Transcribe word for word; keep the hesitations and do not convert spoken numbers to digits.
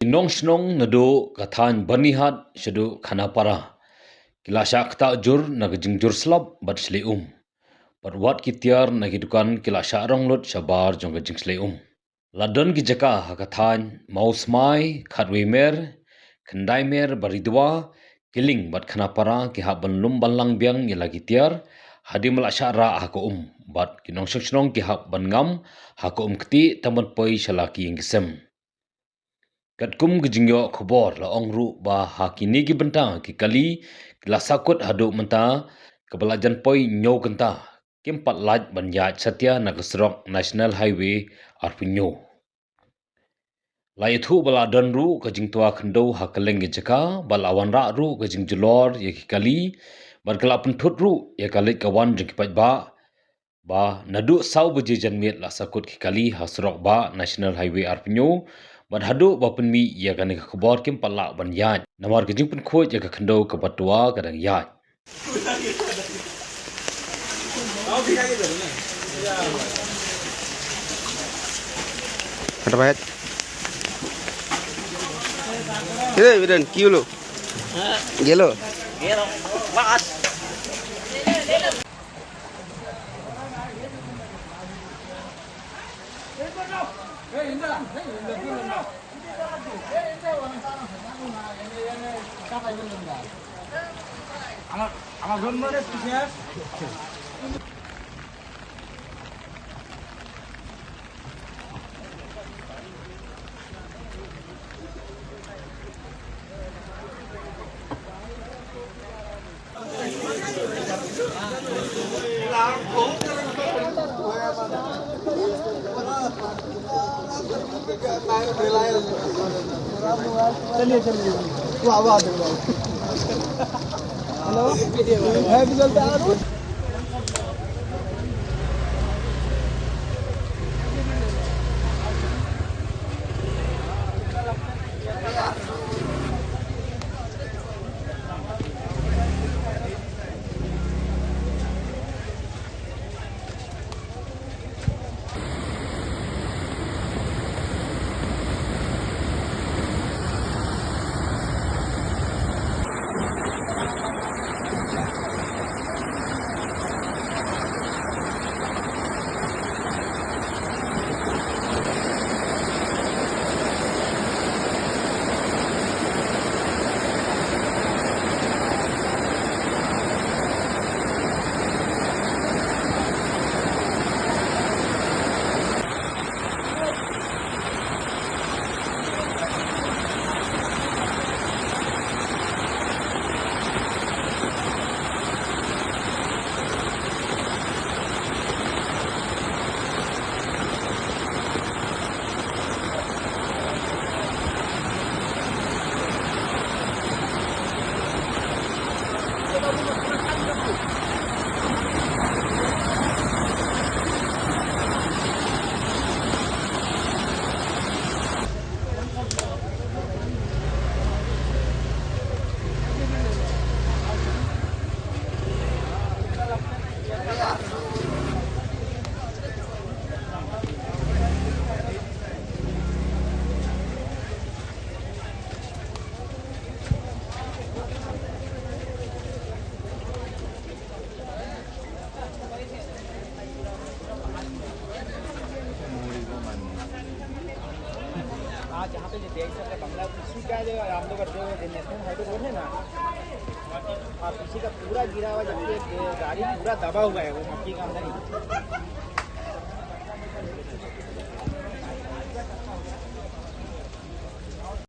Nong shnong naduh ka thaiñ Byrnihat shaduh Khanapara ki la shah ktah jur na ka jingjur slap bad shlei um. Bad wat ki tiar na ki dukan ki la shah rong lut shabar jong ka jingshlei um. La don ki jaka ha ka thaiñ Mawsmai, Khatwei Mer, Khyndai Mer, Baridua, Kiling bad Khanapara ki hap ban lum ban lang biang ïa la ki tiar hadien ba la shah rah ha ka um, bad ki nongshong shnong ki hap ban ngam ha ka um ktieh tang ban poi sha la ki ïing ki sem. Katkum ka jingïoh khubor la ong ruh ba ha kine ki bynta ki kali ki la sahkut haduh mynta kaba la jan poi hynñiew kynta kim pat lait ban ïaid satia na ka surok National Highway arphew hynñiew. La ïathuh ba la don ruh ka jingtwa khyndew ha kylleng ki jaka bad la wanrah ruh ka jingjulor ïa ki kali bad ka la pynthut ruh ïa ka leit ka wan jong ki paidbah ba naduh saw baje janmiet la sahkut ki kali ha surok bah National Highway arphew hynñiew bad haduh ba pynmih ïa kane ka khubor kim pat lah ban ïaid namar ka jingpynkhuid ïa ka khyndew kaba twa ka dang ïaid. Hei, Bidan, kiu lo. Gelo. चलिए, चलिए। वाह, वाह, वाह। हेलो। है भी चलता है, आरुष? आज यहाँ पे जो देख सकते हैं, बंगला पीछे का जो रामनगर जो नेशनल हाईवे रोड है ना, और पीछे का पूरा गिरा हुआ, जबकि गाड़ी पूरा दबा हुआ है वो मक्की के अंदर ही।